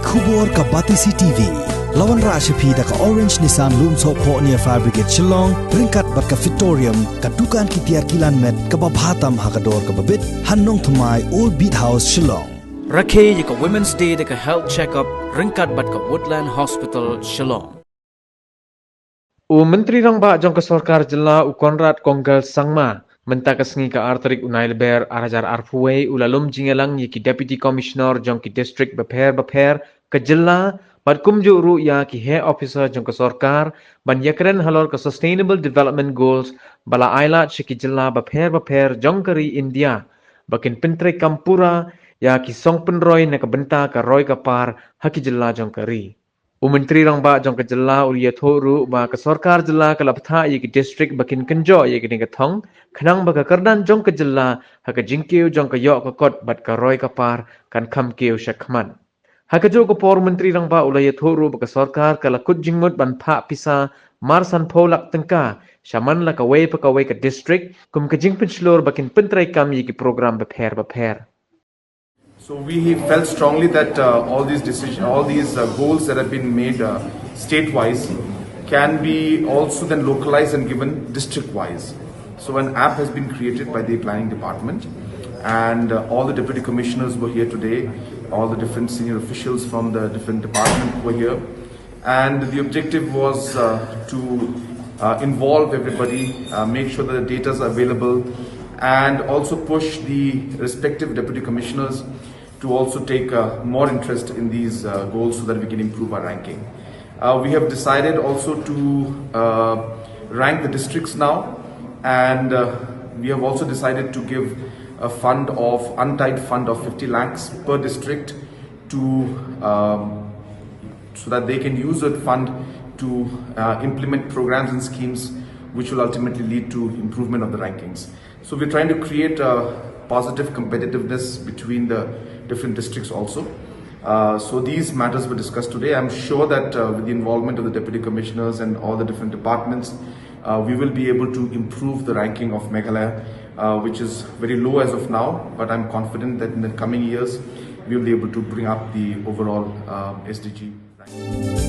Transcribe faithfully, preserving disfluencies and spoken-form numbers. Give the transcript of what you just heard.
Khubor ka Batesi T V. La wanrah sha phi da ka Orange Nissan Lumsohphoh near Fire Brigade Shillong, ryngkat bad ka Fitorium, ka dukan ki tiar kilan met kaba bha tam ha ka dor kaba bit, ha Nongthymmai, Old Beat House, Shillong. Rakhe ïa ka Women's Day da ka health check-up ryngkat bad ka Woodland Hospital, Shillong. U Myntri Rangbah jong ka Sorkar Jylla, u Conrad Kongkal Sangma, mynta ka sngi ka ar tarik u Nailaber ar hajar arphew wei, u la lum jingïalang ïa ki Deputy Commissioner jong ki district bapher bapher ka jylla, bad kumjuh ruh ïa ki heh officer jong ka sorkar, ban ïakren halor ka Sustainable Development Goals ba la ailad sha ki jylla bapher bapher jong ka ri India, ba kin pyntreikam pura ïa ki song pynroi na ka bynta ka roi ka par ha ki jylla jong ka ri. U Myntri Rangbah jong ka jylla u la ïathuh ruh ba ka sorkar jylla ka la bthah ïa ki district ba kin kynjoh ïa kane ka thong, khnang ba ka kyrdan jong ka jylla ha ka jingkiew jong ka ïoh ka kot bad ka roi ka par kan kham kiew shakhmat. Ha kajuh ka por, u Myntri Rangbah u la ïathuh ruh ba ka sorkar ka la kut jingmut ban phah pisa mar sanphew lak tyngka sha man la kawei pa kawei ka district, kum ka jingpynshlur ba kin pyntreikam ïa ki program bapher bapher. So we felt strongly that uh, all these decisions, all these uh, goals that have been made uh, state-wise can be also then localized and given district-wise. So an app has been created by the planning department, and uh, all the deputy commissioners were here today. All the different senior officials from the different department were here. And the objective was uh, to uh, involve everybody, uh, make sure that the data is available, and also push the respective deputy commissioners to also take uh, more interest in these uh, goals so that we can improve our ranking. Uh, we have decided also to uh, rank the districts now, and uh, we have also decided to give a fund of, untied fund of fifty lakhs per district to um, so that they can use that fund to uh, implement programs and schemes which will ultimately lead to improvement of the rankings. So we're trying to create a positive competitiveness between the different districts also. Uh, so these matters were discussed today. I'm sure that uh, with the involvement of the deputy commissioners and all the different departments, uh, we will be able to improve the ranking of Meghalaya, uh, which is very low as of now. But I'm confident that in the coming years, we will be able to bring up the overall uh, S D G ranking.